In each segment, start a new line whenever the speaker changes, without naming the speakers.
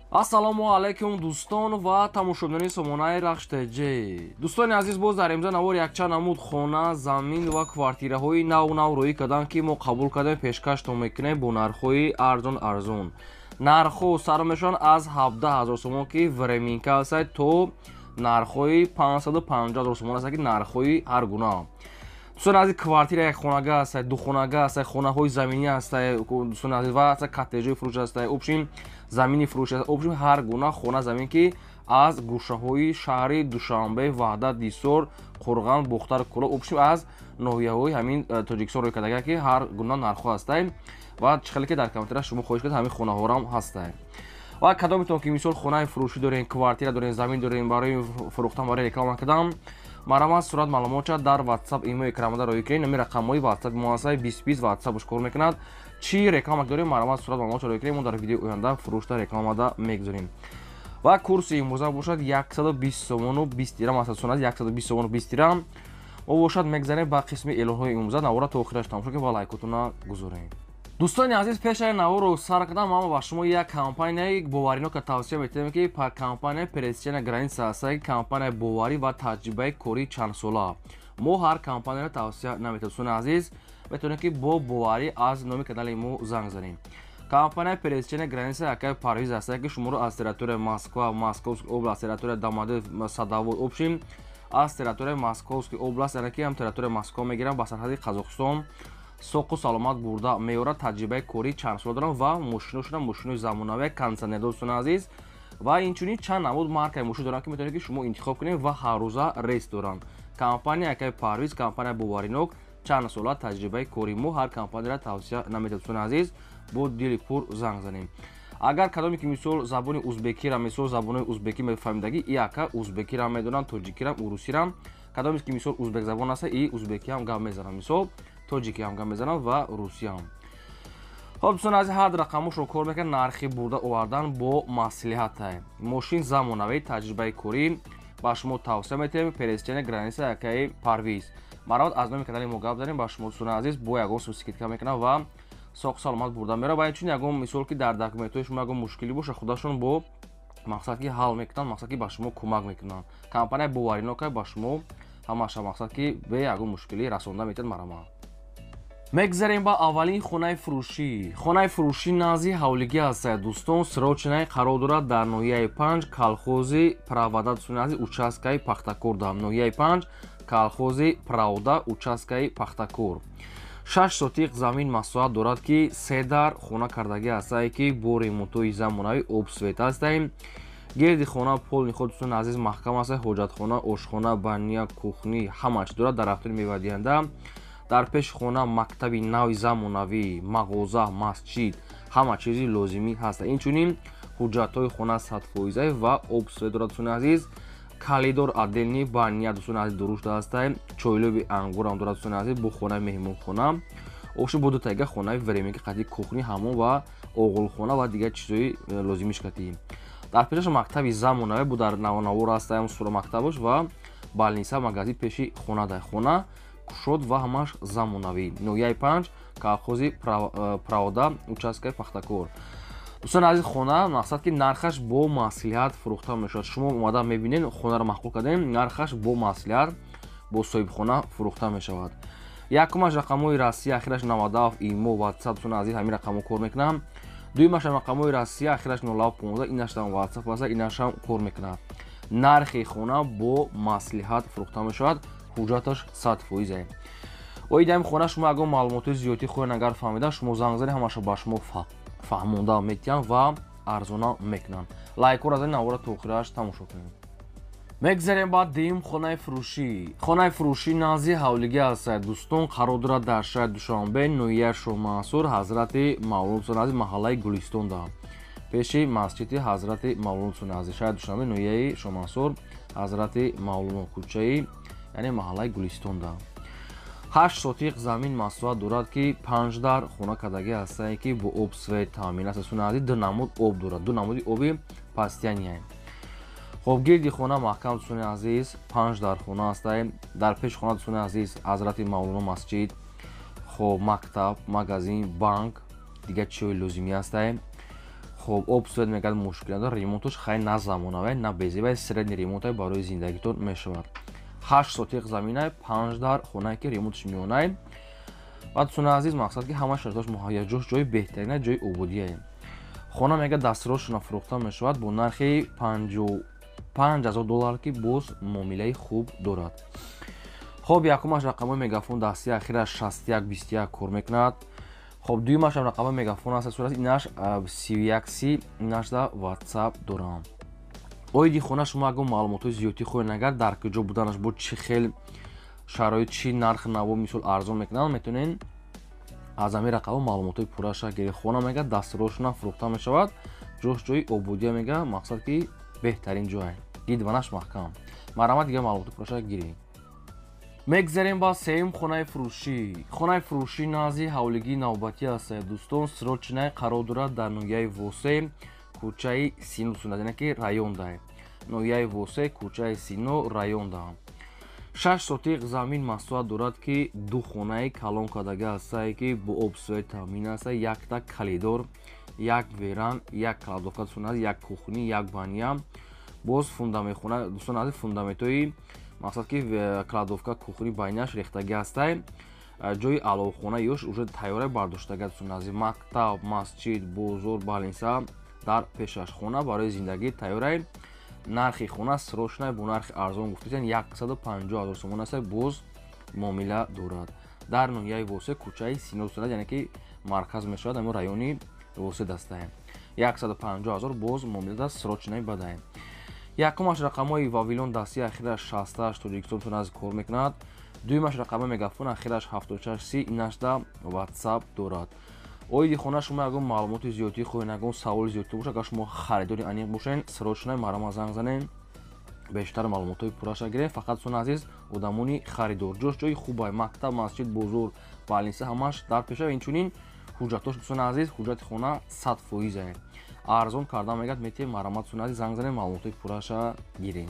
Ассалому алайкум, дӯстон ва тамошобинони сомонаи Рахш ТЖ. Дӯстони азиз, боз дар имза навор якчанд намуд хона, замин ва квартираҳои нав нав рӯӣ карданд, ки мо қабул кардем, пешкаштон мекунем бо нархҳои арзон арзон. Нархҳо сар мешаванд аз 17 000 сомон, ки временка ҳастад, то нархҳои 550 000 сомон ҳастад, ки нархҳои ҳар гуна. Дӯстони азиз, квартира якхонага ҳастад, духонага ҳастад, хонаҳои заминӣ ҳастад, дӯстони азиз, ва ҳастад коттеҷҳои фурӯш ҳастад, общем, замини фурӯш аст, общем, ҳар гуна хона, замин, ки аз гӯшаҳои шаҳри Душанбе, Ваҳдат, Дисор, Қурған, Бохтар, Кӯлоб, общем, аз ноҳияҳои ҳамин Тоҷикистон рӯй кардага, ки ҳар гуна нархҳо ҳастад ва чӣ хеле ки дар комментария шумо хоҳиш кардед, ҳамин хонаҳорам ҳастад. Ва кадометон ки, мисол, хонаи фурӯшӣ дорем, квартира дорем, замин дорем барои фурӯхтан, барои реклама кардан, марҳамат, сурат, маълумотша дар WhatsApp, имо экранмада роҳӣ кунед. Нами рақамҳои WhatsApp мо ҳастад, 20 20 WhatsApp кор мекунад. Чӣ реклама дорем, марҳамат, сурат, маълумотша роҳӣ кунед, мо дар видеои оянда фурӯшта, рекламада мегузорем. Ва курси имрӯза бошад 120 сомону 20 дирам аст, 120 сомону 20 дирам. Мо бошад мегзарем ба қисми эълонҳои имрӯза. Навора то охираш тамошо кунед ва лайкотона гузорем. Дӯстони азиз, пешаи наворо сар кардам, ман ба шумо як компанияи боваринока тавсия метиҳам, ки компания «Пересечение граница» аст, компанияи боварӣ ва таҷрибаи кории чандсола. Мо ҳар компанияро тавсия наметиҳем. Дӯстони азиз, метавонед, ки бо боварӣ аз номи канали мо занг занед. Компания «Пересечение граница» якаи Парвиз аст, ки шуморо аз территорияи Москва, Московский област, территорияи Домодедово, Садовод, общем, аз территорияи Московский област, яъне ки ҳам территорияи Москва мегирам, ба сарҳади Қазоқистон соқу саломат бурда меорад. Таҷрибаи кории чандсола дорам ва мошиношона мошинои замонавӣ, кондитсионер, дӯстони азиз, ва инчунин чанд намуд маркаи мошин доранд, ки метавонед, ки шумо интихоб кунед, ва ҳаррӯза рейс доранд. Компания якаи Парвиз, компания боваринок, чанд сола таҷрибаи кори. Мо ҳар компанияро тавсия наметиҳем. Дӯстони азиз, бо дили пур занг занем. Агар кадоме ки, мисол, забони узбекира, мисол, забонои узбекӣ мефаҳмидагӣ, и ака узбекира медонанд, тоҷикирам, урусирам. Кадоме ки, мисол, узбекзабон аста, и узбекиам гап мезананд, мисол, тоҷикиам гап мезананд ва русиам. Хоб, дӯстон азиз, ҳар рақамошро кор мекунад. Нархи бурда овардан бо маслиҳата, мошин замонавӣ, таҷрибаи корӣ. Ба шумо тавсия метиҳем «Пересечение граница», якаи Парвиз. Марҳамат, аз номи канали мо гап занем, ба шумо, дӯстони азиз, бо ягон сум скидка мекунам ва соқ саломат бурда меравад. Ва инчунин ягон, мисол, ки дар документҳои шумо ягон мушкилӣ боша, худашон бо мақсад ки ҳал мекунанд, мақсад ки ба шумо кӯмак мекунанд. Компания боваринока, ба шумо ҳамаша, мақсад ки бе ягон мушкилӣ расонда метиҳад. Марҳамат, мегзарем ба аввалин хонаи фурӯшӣ. Хонаи фурӯшӣ назди ҳавлигӣ ҳастад, дӯстон, срочный қарор дорад дар ноҳияи Панҷ, колхози Правда, дӯстони азиз, участкаи Пахтакор. Дар ноҳияи Панҷ, колхози Правда, участкаи Пахтакор, 6 сотиқ замин масоҳат дорад, ки се дар хона кардагӣ ҳастае, ки бо ремонтҳои замонавӣ, об, свет ҳастаем. Гирди хона полный худ, дӯстони азиз, маҳкам аст. Ҳоҷатхона, ошхона, баня, кухня, ҳама чиз дорад, дарахтони мевадиҳанда. Дар пеши хона мактаби нави замонавӣ, мағоза, масҷид, ҳама чизи лозимӣ ҳаст. Инчунин ҳуҷҷатҳои хона 100 фоиза ва об, свет дорад, дӯстони азиз. Коридор отдельный, баня, дӯстони азиз, дурушта ҳастай. Чойлоби ангурам дорад, дӯстони азиз, бо хонаи меҳмонхона оши, бо дутайга хонаи временка қати кухня, ҳамом ва оғилхона ва дигар чизҳои лозимиш кати. Дар пешаш мактаби замонавӣ бу дар навонавор ҳастаям, сура мактабош ва больница, магазин пеши хона. Дар хона кушод ва ҳамаш замонавӣ. Ноҳияи Панҷ, колхози Правда, участкаи Пахтакор. Дӯстони азиз, хона, мақсад ки нархаш бо маслиҳат фурӯхта мешавад. Шумо омада мебинед, хонаро маъқул кардем, нархаш бо маслиҳат бо соҳибхона фурӯхта мешавад. Якумаш рақамҳои Россия, ахираш 97, имо, WhatsApp, дӯстони азиз, ҳамин рақамҳо кор мекунам. Дуюмашам рақамҳои Россия, ахираш 0715, инашам WhatsApp аст, инашам кор мекунад. Нархи хона бо маслиҳат фурӯхта мешавад, ҳуҷҷаташ 100 фоизе. Оиди ҳамин хона шумо ягон маълумотҳои зиёдӣ хоҳед агар фаҳмида, шумо занг занед, ҳамаша ба шумо фаҳмонда метиҳанд ва арзона мекунанд. Лайкҳоро аз ин навора то охираш тамошо кунед. Мегзарем ба дуюм хонаи фурӯшӣ. Хонаи фурӯшӣ назди ҳавлигӣ ҳастад, дӯстон, қарор дорад дар шаҳри Душанбе, ноҳияи Шоҳмансур, Ҳазрати Мавлоно, назди маҳаллаи Гулистонда, пеши масҷиди Ҳазрати Мавлоно. Назди шаҳри Душанбе, ноҳияи Шоҳмансур, Ҳазрати Мавлоно кӯчаи, яъне маҳаллаи Гулистонда, 8 сотиқ замин масоҳат дорад, ки панҷ дар хона кардагӣ ҳастае, ки бо об, свет таъмин аст. Азиз, ду намуд об дорад, ду намуди оби постоянный. Хоб, гирди хона маҳкам, дӯстони азиз, панҷ дар хона ҳастае. Дар пеши хона, дӯстони азиз, Ҳазрати Мавлоно масҷид, хоб, мактаб, магазин, банк, дигар чизҳои лозимӣ ҳастае. Хоб, об свет мегӯяд мушкил надорад, ремонташ хай на замонавай, на безебай, средний ремонтай барои зиндагитон мешавад. 8 сотиқ заминай, 5 дар хонае ки ремонташ миёнай. Ва дӯстони азиз, мақсад ки ҳама шароитош муҳайё, ҷош ҷои беҳтарина, ҷои ободияе. Хона мега дастросшона фурӯхта мешавад бо нархи 55 000 доллар, ки боз муомилаи хуб дорад. Хоб, якумаш рақамҳои мегафон дастии ахираш 6121 кор мекунад. Хоб, дуюмашам рақамҳои мегафон аст, сурат инаш 3130, инашда WhatsApp дорам. Оиди хона шумо агар маълумотҳои зиёдтӣ хоҳед, агар дар куҷо буданаш, бо чӣ хел шароит, чӣ нарх наво мисол арзон мекунанд, метавонед аз ҳамин рақамҳо маълумотҳои пурраша гиред. Хона мега дастросшона фурӯхта мешавад, ҷош ҷои ободия мега, мақсад ки беҳтарин ҷой, гидванаш маҳкам. Марҳамат, дигар маълумоти пурраша гиред. Мегзарем ба сеюм хонаи фурӯшӣ. Хонаи фурӯшӣ назди ҳавлигии навбатӣ аст, дӯстон, срочный қарор дорад дар ноҳияи Восе, кӯчаи Сино, яъне ки районда, ноҳияи Восе, кӯчаи Сино, районда. 6 сотиқ замин масоҳат дорад, ки ду хонаи калон кардага ҳастае, ки бо об свет таъмин аста, якта коридор, як веранда, як кладовка, дӯстон, як кухня, як баня, боз фундамент хона, дӯстон азиз, фундаментҳои мақсад ки кладовка, кухня, баняш рехтагӣ ҳастай, ҷои аловхона ёш уже тайёра бардоштага, дӯстон азиз. Мактаб, масҷид, бозор, больница дар пешаш. Хона барои зиндагӣ тайёрай. Нархи хона срочный бо нархи арзон гуфтаен 150 000 сомон аст, боз муомила дорад. Дар ноҳияи Восе, кӯчаи Сино, яъне ки марказ мешавад, ҳамин райони Восе дастаем. 150 000, боз муомила, срочный бадаем. Якумаш рақамҳои Вавилон дастии ахираш 68 Тоҷикистон туназ кор мекунад. Дуюмаш рақамҳои мегафон ахираш 7630, инашда WhatsApp дорад. Оиди хона шумо ягон маълумоти зиёдтӣ хоҳед, ягон саволи зиёдтӣ бошад, агар шумо харидори аниқ бошед, срочный марҳамат занг занед, бештар маълумотҳои пурраша гиред. Фақат, дӯстони азиз, одамони харидор. Ҷош ҷои хубай, мактаб, масҷид, бозор, больница ҳамаш дар пеша. Инчунин ҳуҷҷатош, дӯстони азиз, ҳуҷҷати хона 100 фоизае. Арзон карда мегӯяд метиҳем. Марҳамат, дӯстони азиз, занг занед, маълумотҳои пурраша гирем.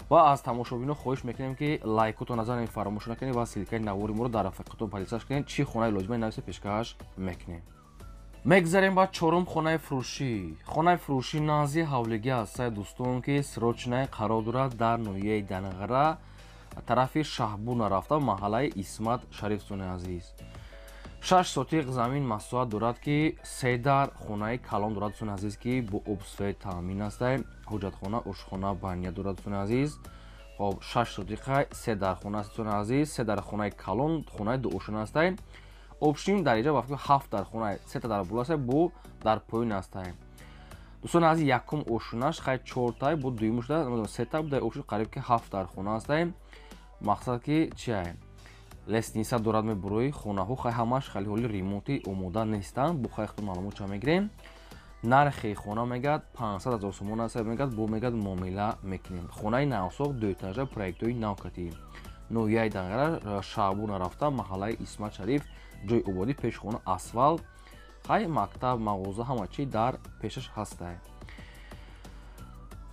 Ва аз тамошобино хоҳиш мекунем, ки лайкотон назанед, фаромӯш накунед ва ссылкаи навори моро дар рафиқатон поделиться кунед. Чӣ хонаи лозима нависа, пешкаш мекунем. Мегзарем ба чорум хонаи фурӯшӣ. Хонаи фурӯшӣ назди ҳавлигӣ ҳастае, дӯстон, ки срочный қарор дорад дар ноҳияи Данғара, тарафи Шаҳбуна рафта, маҳаллаи Исмат Шариф, дӯстони азиз. 6 сотиқ замин масоҳат дорад, ки се дар хонаи калон дорад, дӯстони азиз, ки бо об свет таъмин астае, ҳоҷатхона, ошхона, баня дорад, дӯстони азиз. Хоб, 6 сотиқа, се дар хона аст, дӯстони азиз, се дар хонаи калон, хонаи дуошона астае. Общим дар инҷа вақти ҳафт дар хона, сета дар боло астае, бо дар поён астае, дӯстони азиз. Якум ошонаш хай чортай, бо дуюм шуда сета буда, общим қариб ки ҳафт дар хона астае. Мақсад ки чиае, лестница дорад, мебурои хонаҳо хай ҳамаш хали ҳоли ремонти омода нестанд, бо хай худтон маълумот ча мегирем. Нархи хона мегӯяд 500 000 сомон аст, мегӯяд, бо мегӯяд муомила мекунем. Хонаи навсохт, дуэтажа, проектҳои навкатӣ, ноҳияи Данғара, Шаҳбуна рафта, маҳаллаи Исмат Шариф, ҷои ободӣ, пеши хона асфалт, хай мактаб, мағоза, ҳама чи дар пешаш ҳастай.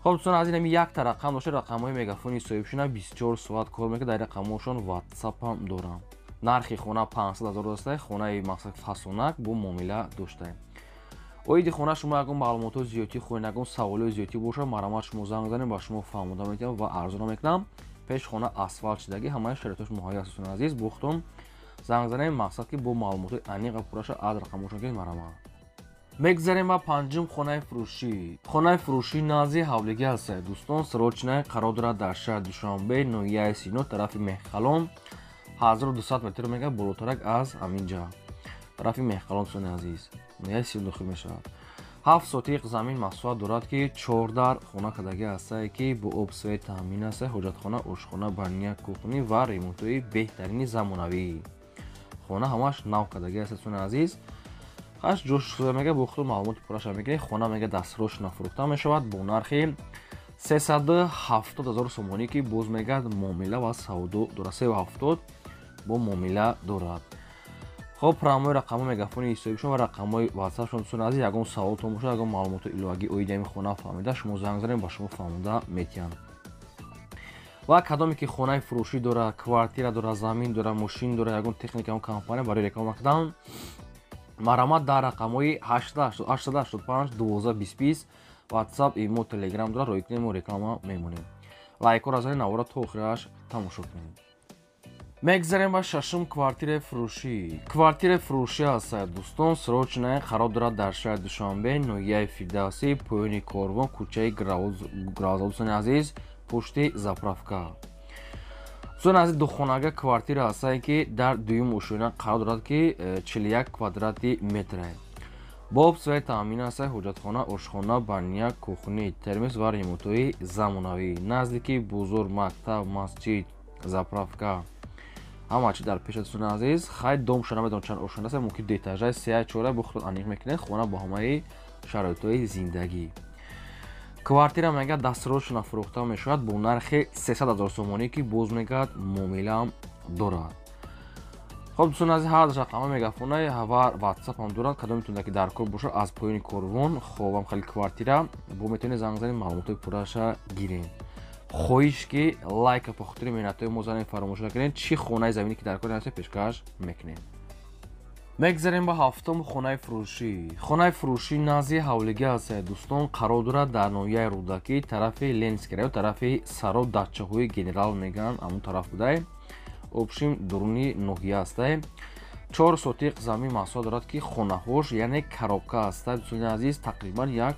Хоб, дӯстон аз ин ҳами якта рақам дошта, рақамҳои мегафони соҳибшуна 24 соат кор мекунад, дар рақамҳошон WhatsApp ҳам дорам. Нархи хона 500 000 астае, хонаи мақсад фасонак, бо муомила доштае. Оиди хона шумо ягон маълумотҳои зиёдтӣ хоҳед, ягон саволҳои зиёдтӣ бошад, марҳамат, шумо занг занед, ба шумо фаҳмода метиҳам ва арзона мекунам. Пеш хона асфалт шидагӣ, ҳамаи шароитош муҳайё аст, дӯстони азиз. Бо худтон занг занед, мақсад ки бо маълумотҳои аниқ ва пурраша аз рақамҳошон гиред, марҳамат. Мегзарем ба панҷум хонаи фурӯшӣ. Хонаи фурӯшӣ назди ҳавлигӣ ҳастад, дӯстон, срочный қарор дорад дар шаҳри Душанбе, ноҳияи Сино, тарафи Меҳқалон, 1200 метр мега болотарак аз ҳамин ҷа, тарафи Меҳқалон, дӯстони азиз, ноҳияи Сино дохил мешавад. 7 сотиқ замин масоҳат дорад, ки чор дар хона кардагӣ ҳастае, ки бо об свет таъмин аст, ҳоҷатхона, ошхона, баня, кухня ва ремонтҳои беҳтарини замонавӣ. Хона ҳамаш нав кардагӣ аст, дӯстони азиз. Ҳаш ҷош мега, бо худ маълумоти пурраша мегиред. Хона мега дастросшона фурӯхта мешавад бо нархи 370 000 сомонӣ, ки боз мегӯяд муомила ва савдо дорад, 370 бо муомила дорад. Хоб, прямой рақамҳои мегафони ҳисобишон ва рақамҳои ватсапшон, дӯстони азиз. Ягон саволтон бошад, ягон маълумоти иловагӣ оиди ҳамин хона фаҳмида, шумо занг занед, ба шумо фаҳмода метиҳанд. Ва кадоме ки хонаи фурӯшӣ дорад, квартира дорад, замин дорад, мошин дорад, ягон техника, ягон компания барои реклама кардан. Марҳамат дар рақамҳои 885 12 20 WhatsApp, имо, Telegram дорад, рӯй кунем, мо реклама мемонем. Лайкҳоро занед, навора то охираш тамошо кунед. Мегзарем ба шашум квартираи фурӯшӣ. Квартираи фурӯшӣ аст, дӯстон, срочная, қарор дорад дар шаҳри Душанбе, ноҳияи Фирдавсӣ, поёни корвон, кӯчаи Гравзод, дӯстони азиз, пушти заправка. Дӯстони азиз, духонага квартира ҳастае, ки дар дуюм ошёна қарор дорад, ки 41 квадрати метре. Бо свет таъмин аст, ҳоҷатхона, ошхона, баня, кухни, термос ва ремонтҳои замонавӣ. Наздики бозор, мактаб, масҷид, заправка. Ҳама чи дар пеш, дӯстони азиз. Хай, домша намедонам чанд ошёна аст, мумкин ду этажа, се, чора, бо худтон аниқ мекунед. Хона бо ҳамаи шароитҳои зиндагӣ. Квартира мегӯяд дастрочно фурӯхта мешавад бо нархи 300 ҳазор сомонӣ, ки боз мегӯяд муомилаам дорад. Хоб, дӯстони азиз, ҳар рақама мегафона ва WhatsApp ҳам дорад. Кадометон ки дар кор бошад аз поёни корвон, хобам хеле квартира бо метавонед занг занед, маълумотҳои пурраша гиред. Хоҳиш ки лайка по хотири меҳнатҳои мо занед, фаромӯш накунед. Чӣ хонаи заминӣ ки дар кор ҳаст, пешкаш мекунем. Мегзарем ба ҳафтум хонаи фурӯшӣ. Хонаи фурӯшӣ назди ҳавлигӣ аст, дӯстон, қарор дорад дар ноҳияи Рӯдакӣ, тарафи Ленинский район, тарафи Саро, дачаҳои генерал мегӯянд, ҳамон тараф будай. Общем, дуруни ноҳия астае. 4 сотиқ замин масоҳат дорад, ки хонаҳош яъне коробка аста, дӯстони азиз, тақрибан як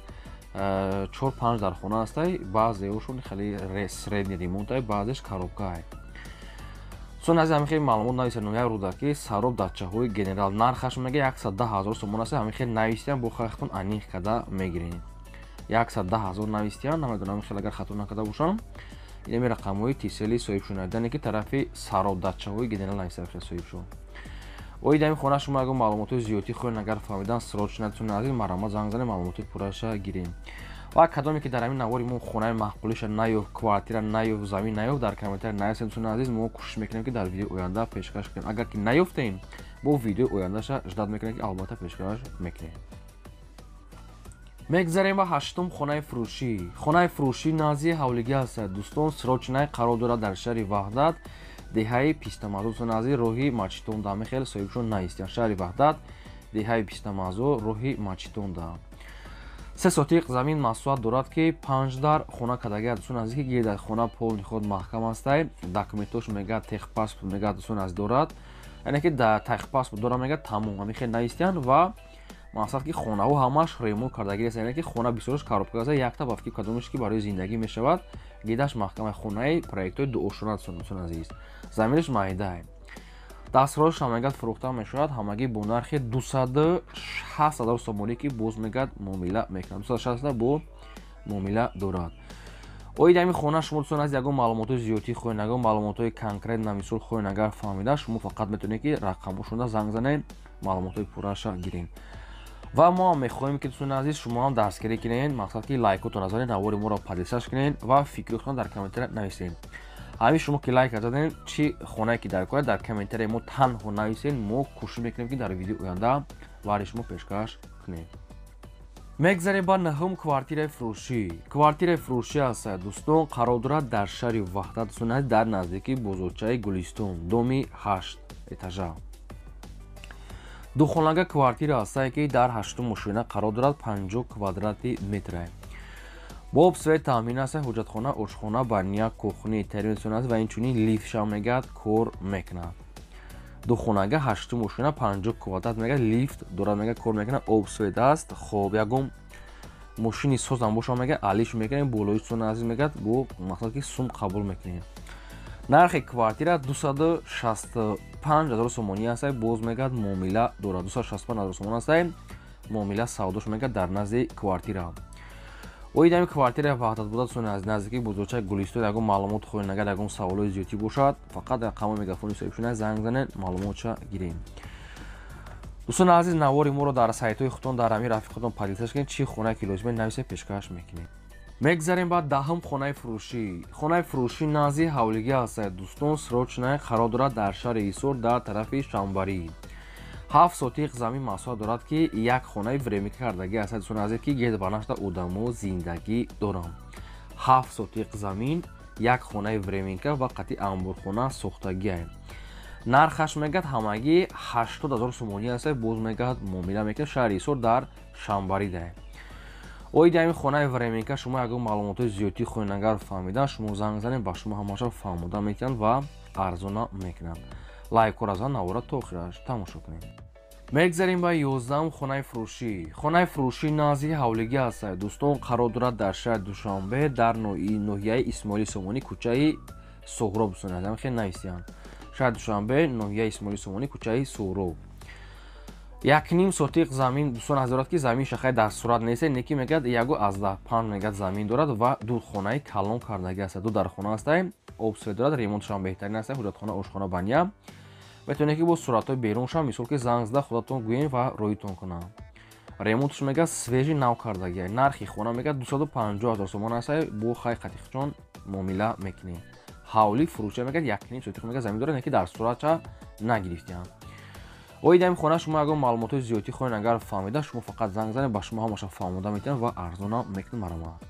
4-5 дар хона астай, баъзеошон хеле средний ремонтай, баъзеш коробкае. Дӯстони азиз, ҳамин хел маълумот нависед: ноҳияи Рӯдакӣ, Сароб, дачаҳои генерал. Нархаш мега 110 ҳазор сомон аст. Ҳамин хел навистиям, бо хахтон аниқ карда мегиред. 110 ҳазор навистиям, намедонам, хел агар хато накарда бошам. Инами рақамҳои тисели соҳибшунадане, ки тарафи Сароб, дачаҳои генерал нависта хел соҳибшун. Оид ҳамин хона шумо ягон маълумотҳои зиёдтӣ хоҳед агар фаҳмидан, срочно, дӯстони азиз, марҳамат занг занед, маълумотҳои пурраша гирем. Ва кадоме ки дар ҳамин навори мо хонаи маъқулиша наёфт, квартира наёфт, замин наёфт, дар комментария нависед, дӯстони азиз, мо кӯшиш мекунем, ки дар видеои оянда пешкаш кунем. Агар ки наёфтем, бо видеои ояндаша ждать мекунем, ки албатта пешкаш мекунем. Мегзарем ба ҳаштум хонаи фурӯшӣ. Хонаи фурӯшӣ назди ҳавлигӣ аст, дӯстон, срочная, қарор дорад дар шаҳри Ваҳдат, деҳаи Пистамазо, дӯстони азиз, роҳи Мачитонда. Ҳамин хел соҳибшон наистиянд. Шаҳри Ваҳдат, деҳаи Пистамазо, роҳи Мачитонда. 3 сотиқ замин масоҳат дорад, ки 5 дар хона кардагӣ, дӯстони азиз, ки гирд хона полный худ маҳкам астай. Документош мегӯяд, техпаспорт мегӯяд, дӯстони азиз, дорад, яъне ки техпаспорт дорад, мегӯяд, тамом. Ҳамин хел наистиянд ва мақсад ки хонаҳо ҳамаш ремонт кардагӣ аст, яъне ки хона бисёраш коробка аст, якта ба фикр кадомеш ки барои зиндагӣ мешавад, гирдаш маҳкама. Хонаи проектҳои дуошона, дӯстони азиз, заминаш майдае. Дастрош ҳам мегӯяд фурӯхта мешавад ҳамагӣ бо нархи 260 ҳазор сомонӣ, ки боз мегӯяд муомила мекунад, 260 бо муомила дорад. Оид ҳамин хона шумо, дӯстони азиз, ягон маълумотҳои зиёдтӣ хоҳед, ягон маълумотҳои конкретно мисол хоҳед агар фаҳмида, шумо фақат метавонед ки рақамҳошонда занг занед, маълумотҳои пурраша гиред. Ва мо ҳам мехоҳем, ки, дӯстони азиз, шумо ҳам дастгирӣ кунед, мақсад ки лайкотон занед, навори моро подписаться кунед ва фикротон дар комментария нависед. Ҳамин шумо ки лайк задед, чӣ хонае ки дар кор, дар комментария мо танҳо нависед, мо кӯшиш мекунем, ки дар видеои оянда барои шумо пешкаш кунем. Мегзарем ба наҳум квартираи фурӯшӣ. Квартираи фурӯшӣ аст, дӯстон, қарор дорад дар шаҳри Ваҳдат, дӯстони азиз, дар наздикии бозорчаи Гулистон, доми 8 этажа. Духонага квартира ҳастае, ки дар ҳаштум ошёна қарор дорад, 50 квадрати метре. Бо свет таъмин аст, ҳоҷатхона, ошхона, баня, кухни, термос аст ва инчунин лифтша мегӯяд кор мекунад. Духонага, ҳаштум ошёна, 50 квадрат, мегӯяд лифт дорад, мегӯяд кор мекунад, об свет аст. Хоб, ягон мошини созам боша, мегӯяд алиш мекунем, болои дӯстони азиз, мегӯяд бо мақсад ки сум қабул мекунем. Нархи квартира 265 ҳазор сомонӣ аст, боз мегӯяд муомила дорад. 265 ҳазор сомон аст, муомила савдош мегӯяд дар назди квартира. Оид ҳамин квартира Ваҳдат буда, дӯстони азиз, наздикии бозорчаи Гулистон, ягон маълумот хоҳед агар, ягон саволҳои зиёдтӣ бошад, фақат рақамҳои мегафони соҳибшуна занг занед, маълумотша гирем. Дӯстони азиз, навори моро дар сайтҳои худтон, дар ҳамин рафиқи худтон поделиться кунед, чӣ хонае ки лозим нависед, пешкаш мекунем. Мегзарем ба даҳум хонаи фурӯшӣ. Хонаи фурӯшӣ назди ҳавлигӣ аст, дӯстон, срочная, қарор дорад дар шаҳри Ҳисор, дар тарафи Шамбарӣ. 7 сотиқ замин масоҳат дорад, ки як хонаи временка кардагӣ аст, дӯстони азиз, ки гирд ба нашта одамо зиндагӣ доранд. 7 сотиқ замин, як хонаи временка ва қатъи анборхона сохтагиае. Нархаш мегӯяд ҳамагӣ 80 000 сомонӣ аст, боз мегӯяд муомила мекунад. Шаҳри Ҳисор дар Шамбарида. Оиди ҳамин хонаи временка шумо ягон маълумотҳои зиёдтӣ хоҳед агар фаҳмидан, шумо занг занед, ба шумо ҳамаша фаҳмода метиҳанд ва арзона мекунанд. Лайкҳоро зан, навора то охираш тамошо кунед. Мегзарем ба 11-ум хонаи фурӯшӣ. Хонаи фурӯшӣ назди ҳавлигӣ аст, дӯстон, қарор дорад дар шаҳри Душанбе, дар ноҳияи Исмоили Сомонӣ, кӯчаи Суҳроб. Дӯстони азиз, хеле нависиянд. Шаҳри Душанбе, ноҳияи Исмоили Сомонӣ, кӯчаи Суҳроб. 1,5 сотиқ замин, дӯстон азиз, дорад, ки замин шахай дар сурат нест, неки мегӯяд 1,5 мегӯяд замин дорад ва ду хонаи калон кардагӣ аст, ду дархона аст, об свет дорад, ремонтшам беҳтарин аст, ҳуҷҷатхона, ошхона, баня. Метавонед ки бо суратҳои беруншам, мисол ки занг зада худатон гӯем ва роитон кунам. Ремонтш мегӯяд свежий, нав кардагӣ. Нархи хона мегӯяд 250 000 сомон аст, бо хай қатиқчон муомила мекунем. Ҳавлӣ фурӯша мегӯяд 1,5 сотиқ мегӯяд замин дорад, неки дар суратша нагирифтиям. Оиди ҳамин хона шумо ягон маълумотҳои зиёдтӣ хоҳед агар фаҳмида, шумо фақат занг занед, ба шумо ҳамаша фаҳмода метиҳанд ва арзона мекунанд, маромад.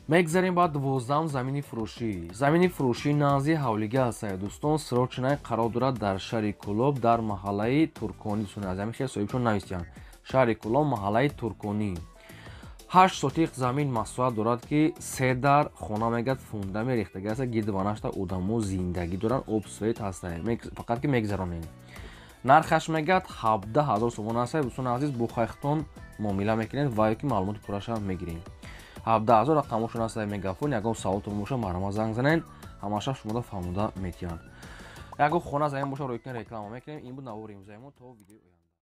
Мегзарем ба 12-ум замини фурӯшӣ. Замини фурӯшӣ назди ҳавлигӣ аст, дӯстон, срочный қарор дорад дар шаҳри Кӯлоб, дар маҳаллаи Турконӣ. Дӯстони азиз, ҳамин хел соҳибшон навистиянд. Шаҳри Кӯлоб, маҳаллаи Турконӣ. 8 сотиқ замин масоҳат дорад, ки се дар хона мегӯяд фундамент рехтагӣ аст, гирди ванашта одамо зиндагӣ доранд, об свет ҳаст, фақат ки мегзаронем. Нархаш мегӯяд 17 000 сомон аст, дӯстони азиз, бо хайхтон муомила мекунед ва ё ки маълумоти пурраша мегирем. 17 000 рақамошон аст, мегафон, ягон саволтон боша, марҳамат, занг занед, ҳамаша шумода фаҳмода метиҳанд. Ягон хона замин боша, рӯй кунед, реклама мекунем. Ин буд навори имрӯзаи мо. То видеои оянда.